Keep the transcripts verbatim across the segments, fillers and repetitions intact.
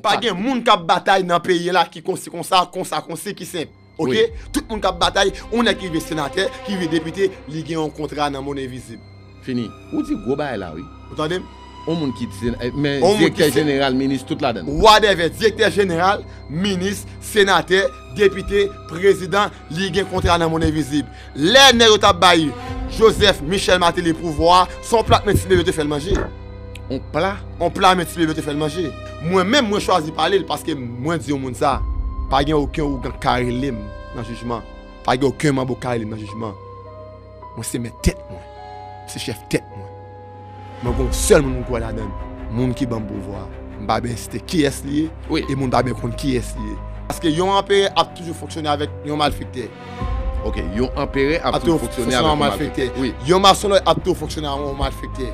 Pa gen moun k ap batay nan peyi la ki konsi konsa, konsa konsi, ki senp. Oke? Tout moun k ap batay, yon nèg ki rive senatè, ki rive depite, li gen yon kontra nan monn envizib. Fini. Ou di gwo bagay la, wi. Ou tande m? On moun ki di, men direktè jeneral, minis, tout ladan. Whatever, direktè jeneral, minis, senatè, depite, prezidan, li gen kontra nan monn envizib. Lè nèg yo t ap bay Joseph Michel Martelly pouvwa a, se yon plat men ti bebe yo te fè l manje. On pla? On pla men ti bebe yo te fè l manje. Mwen menm, mwen chwazi pale l paske mwen di yon moun sa, pa gen okenn ougan k ka rele m nan jijman. Pa gen okenn manbo k ka rele m nan jijman. Mwen se mèt tèt mwen. Se chèf tèt mwen. Mwen gon sèl moun mwen kwè ladan l. Moun ki ban m pouvwa a. M pa byen site kiyès li ye, e moun pa byen konn kiyès li ye. Paske yon anperè ap toujou fonksyone avèk yon malfektè. Ok, yon anperè ap toujou fonksyone avèk yon malfektè. Yon masonlòj ap toujou fonksyone avèk yon malfektè.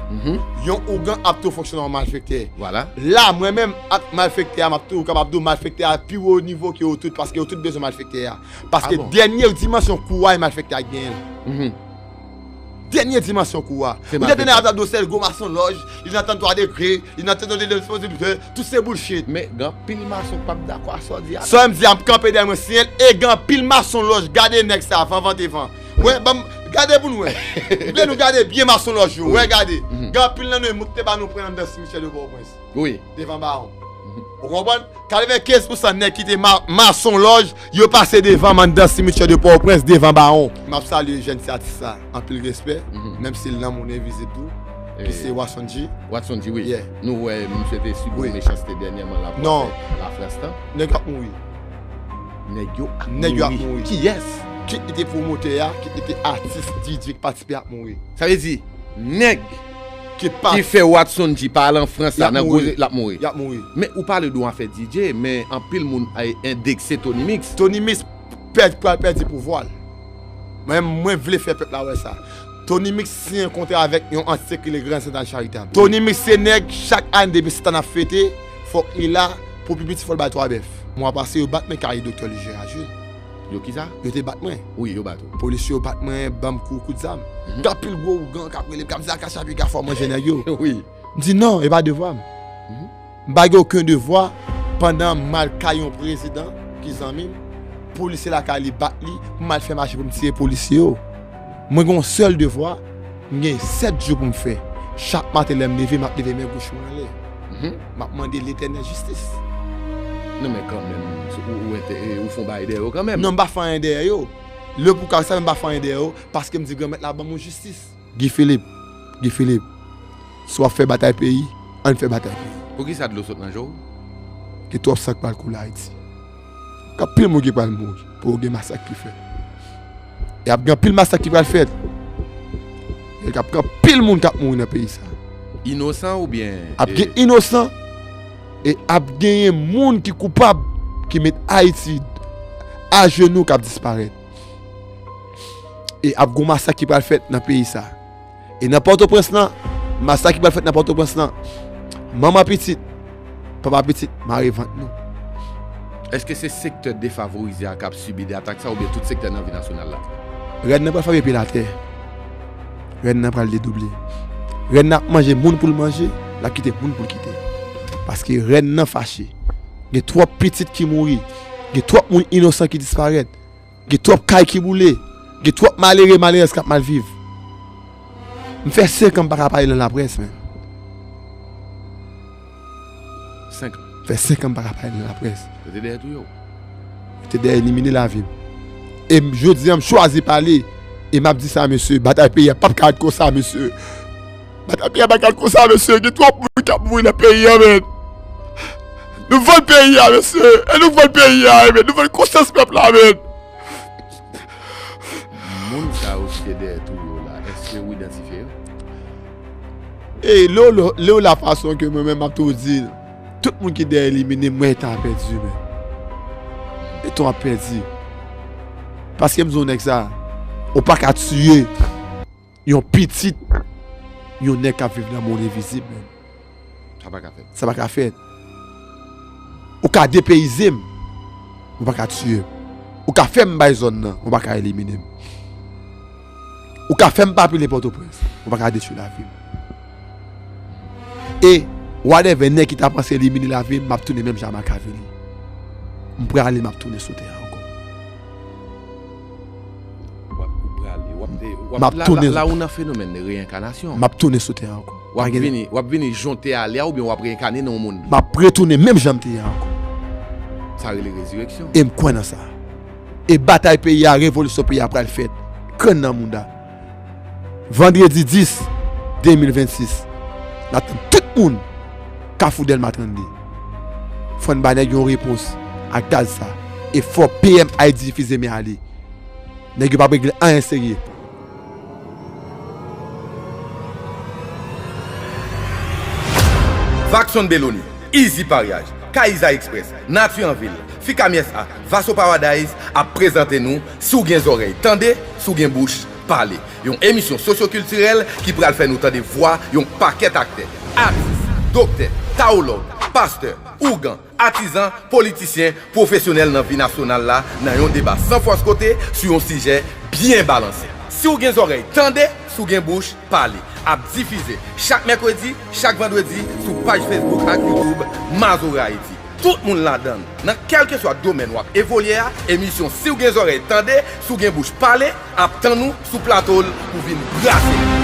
Yon ougan ap toujou fonksyone avèk yon malfektè. Vwala. La, mwen menm ak malfektè a, m ap toujou kapab di w malfektè a pi wo nivo ke yo tout, paske yo tout bezwen malfektè a. Paske dènye dimansyon kou a, e malfektè a k genyen l. Dènye dimansyon kou a. Ou tande nèg ap di w se gwo masonlòj, li nan trannntwa degre, li nan trannntwa degre, tout se bullshit. Men gen anpil mason k p ap dakò a sa w di a. Sa m di a, m kanpe dèyè mwen siyen l, e gen anpil masonlòj, gade nèg sa, van vante van. Wè, ban m, gade pou nou wè. M vle nou gade byen masonlòj yo, wè gade. Gen anpil nan nou, moun ki te ba nou pran anndan simityè de Pòtoprens. Wi. Devan Bawon. Ou konprann? Katrevenkenz pousan nèg ki te ma-, masonlòj, yo pase devan m anndan simityè de Pòtoprens, devan Bawon. M ap salye jèn ti atis sa, anpil respè, menm si l nan monn envizib tou, ki se Watson G. Watson G, wi. Nou wè, misye te sibi yon mechanste dènyèman la pou afè Lafrans lan. Nèg yo ap mouri. Nèg yo ap mouri. Kiyès? Kit li te pwomotè a, kit li te atis, D J k patisipe ap mouri. Sa vle di, nèg ki fè Watson G pa al an Frans la, nan gwo, l ap mouri. Y ap mouri. Men ou pale de yon afè D J, men anpil moun ay endekse Tony Mix. Tony Mix pèd, pral pèdi pouvwa l. Mwen, mwen vle fè pèp la wè sa. Tony Mix siyen kontra avèk yon antite ki rele Grand Central Charitable. Tony Mix se nèg, chak ane depi Sentàn ap fete, fòk li la, pou pi piti fò l bay twa bèf. Mwa pase yo bat mwen kay Doktè Lijè a jwe. Yo kisa? Yo te bat mwen. Wi, yo bat ou. Polisye yo bat mwen, ban m kou, kout zam. Gen anpil gwo ougan k ap rele m, k ap di, "Akacha piga fò manje nèg yo." Wi. M di, "Non, e pa devwa m." M pa gen okenn devwa pandan m al kay yon prezidan ki zanmi m, polisye lakay li bat li, pou m al fè mache pou m tiye polisye yo. Mwen gen yon sèl devwa, m gen sèt jou pou m fè. Chak maten lè m leve, m ap leve men goch mwen anlè. M ap mande Letènèl jistis. Non, men kanmenm, ou, ou, ou fè yon bagay dèyè yo kanmenm. Non, m pa fè anyen dèyè yo. Lè pou ka sa, m pa fè anyen dèyè yo, paske m di Granmèt la ban m yon jistis. Guy Philippe, Guy Philippe, si w ap fè batay peyi, ann fè batay peyi. Poukisa dlo sot nan je w? Gen twòp san k pral koule Ayiti. Gen anpil moun ki pral mouri pou gen masak ki fèt. E ap gen anpil masak ki pral fèt. E ap gen anpil moun k ap mouri nan peyi sa. Inosan oubyen, ap gen inosan, e ap genyen moun ki koupab, ki met Ayiti ajenou, k ap disparèt. E ap gon masak ki pral fèt nan peyi sa. E nan Pòtoprens lan, masak ki pral fèt nan Pòtoprens lan, manman pitit, papa pitit mare vant nou. Èske se sektè defavorize a k ap sibi de atak sa oubyen tout sektè nan vi nasyonal la? Rèn nan pral frape pye l atè. Rèn nan pral dedouble. Rèn nan ap manje moun pou l manje, l ap kite moun pou l kite. Paske rèn nan fache. Gen twòp pitit ki mouri. Gen twòp moun inosan ki disparèt. Gen twòp kay ki boule. Gen twòp malere, malerèz k ap mal viv. M fè senk an m pa ka pale nan laprès, menm. Senk an. Fè senk an m pa ka pale nan laprès. Yo te dèyè touye w. Yo te dèyè elimine lavi m. E m, jodi a, m chwazi pale. E m ap di sa, mesye, batay peyi a p ap ka ret konsa, mesye. Batay peyi a p ap ka ret konsa, mesye. Gen twòp moun k ap mouri nan peyi a, menm. Nou vann peyi a, mesye. E nou vann peyi a, menm. Nou vann konsyans pèp la, menm. Moun sa yo ki te dèyè touye w la, èske ou idantifye yo? E lè w, lè w la fason ke mwen menm m ap toujou di l, tout moun ki dèyè elimine m, mwen etan ap pèdi, men. Etan ap pèdi. Paske m di w nèg sa, ou pa ka tiye yon pitit yon nèg k ap viv nan monn envizib, men. Sa pa ka fèt. Sa pa ka fèt. Ou ka depeyize m, ou pa ka tiye m. Ou ka fè m bay zòn nan, ou pa ka elimine m. Ou ka fè m pa pile Pòtoprens, ou pa ka detwi lavi m. E Whatever, nèg ki ta panse elimine lavi m, m ap tounen menm jan Makaveli. M prale, m ap tounen sou tè a ankò. W ap ou prale, w ap te- w M ap ap la- tounen- la- la ou nan fenomèn reyenkanasyon. M ap tounen sou tè a ankò. W ap Pa gen- vini, w ap vini jan w te ale a oubyen w ap reynkane nan yon moun. M ap retounen menm jan m te ye a ankò. Sa rele rezireksyon. E m kwè nan sa. E batay peyi a, revolisyon peyi a pral fèt. Grenn nan mouda. Vandredi dis de mil vennsis, n ap tann tout moun Kafou Dèlma trannde. Fò n ba nèg yon repons ak gaz sa. E fò P M ay difize men ale. Nèg yo p ap regle anyen serye. Vakson Beloni, Easy Paryaj, Kaiza Express, Nati Anvil, Fika M S A, Vaso Paradise ap prezante nou Si w gen zòrèy, tande, si w gen bouch, pale. Yon emisyon sosyokiltirèl ki pral fè nou tande vwa yon pakèt aktè, atis, doktè, tawològ, pastè, ougan, atizan, politisyen, pwofesyonèl nan vi nasyonal la nan yon deba san fòs kote sou yon sijè byen balanse. Si w gen zòrèy, tande, si w gen bouch, pale ap difize chak mèkredi, chak vandredi sou paj Facebook ak YouTube Mazora Ayiti. Tout moun ladan l, nan kèlkeswa domèn w ap evolye a, emisyon Si w gen zòrèy, tande, si w gen bouch, pale ap tann ou sou plato l pou vin brase.